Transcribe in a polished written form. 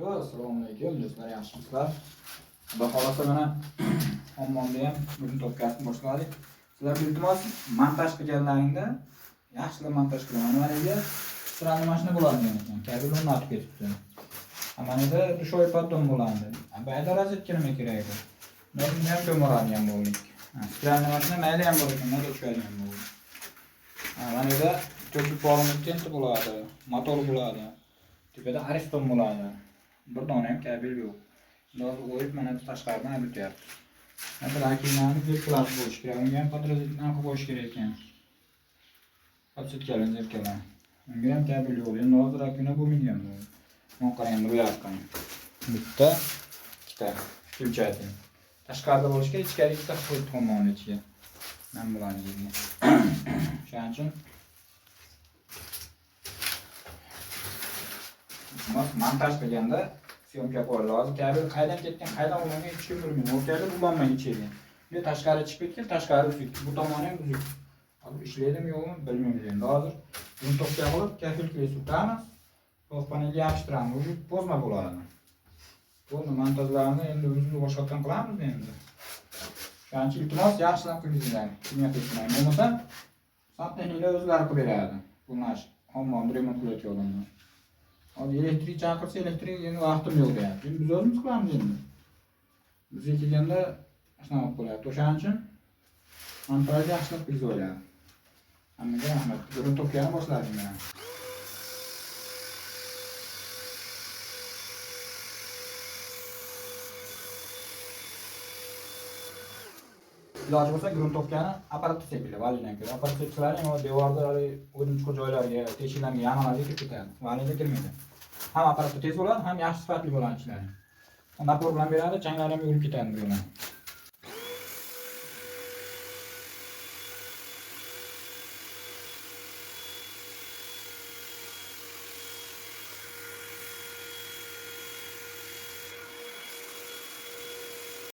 Assalomu alaykum do'stlar, yaxshimisizlar? Xudo xolasa mana hammomda ham gruntовкасini boshladik. Sizlar iltimos montaj qilganlaringda yaxshilab montaj qilaman. Mana yerga стиральный mashina bo'ladigan ekan. Kabel o'rnatib ketibdi. Mana yerda dushoy поддон bo'ladi. Bu yerda rozetka nima kerak edi? Buni ham ko'moladigan bo'ldik. Стиральный mashina mayli ham bor ekan, mayli tushadigan bo'ldi. Mana yerda to'pli polni tenti bo'ladi, motor bo'ladi. Tepada Ariston bo'ladi. Bir dona ham kabel yo'q. Hozir o'yib mana biz tashqaridan olib o'tyapmiz. Mana rakinlarni zerkalari bo'lishi kerak. Unga ham podrozеткani qilib qo'yish kerak ekan. Podsetkali zerkalar. Unga ham kabel yo'q. Endi hozir rakina bo'lmaydigan bo'ldi. Mana qarang, bu yoqqa. Bitta, ikkita включатель. Tashqarida bo'lishi kerak, ichkari ikkita qo'yib tomoni ichiga. Mana bularni yerga. Shuning uchun montaj qilganda syomka qo'yiladi. Hozir kabel qaydan ketgan, qaydan ulangan hech kim bilmaydi. U kabel ulanmagan ichiga. Bu tashqari chiqib ketgan, tashqari uzuk. Bu tomoni ham uzuk. Hozir ishlaydimi yo'qmi bilmaymiz endi. Hozir gruntовка qilib kafelkaga surtamiz. To'q panelga yopishtiramiz. Уже поздно bo'ladi. Bo'ldi, montajlarni endi o'zimiz boshqatdan qilamiz endi. Shuning uchun iltimos yaxshilab qilinglar. Kimga qilmang. Bo'lmasa santexniklar o'zlari qilib beradi. Bu nash hammomni remont qilayotgan odamlar. Hozir elektrik chaqirsa, elektrik endi vaqtim yo'q deyapti. Endi biz o'zimiz qilamiz endi. Bizga kelganda shunaqa bo'lib qolyapti. O'shaning uchun montaj yaxshilab qilib qo'yadi. Hammaga rahmat. Gruntовкani boshladik mana. Iloji bo'lsa gruntовкani apparatda sepinglar, validan ko'ra. Apparat sepsalaring, o devorda hali o'dim chuqur joylarga, teshiklarga, yamalarga kirib ketadi. Valida kirmaydi. Ham apparatda tez bo'ladi, ham yaxshi sifatli bo'ladi ishlari. Napor bilan beradi, changlari ham yurib ketadi bir yo'la.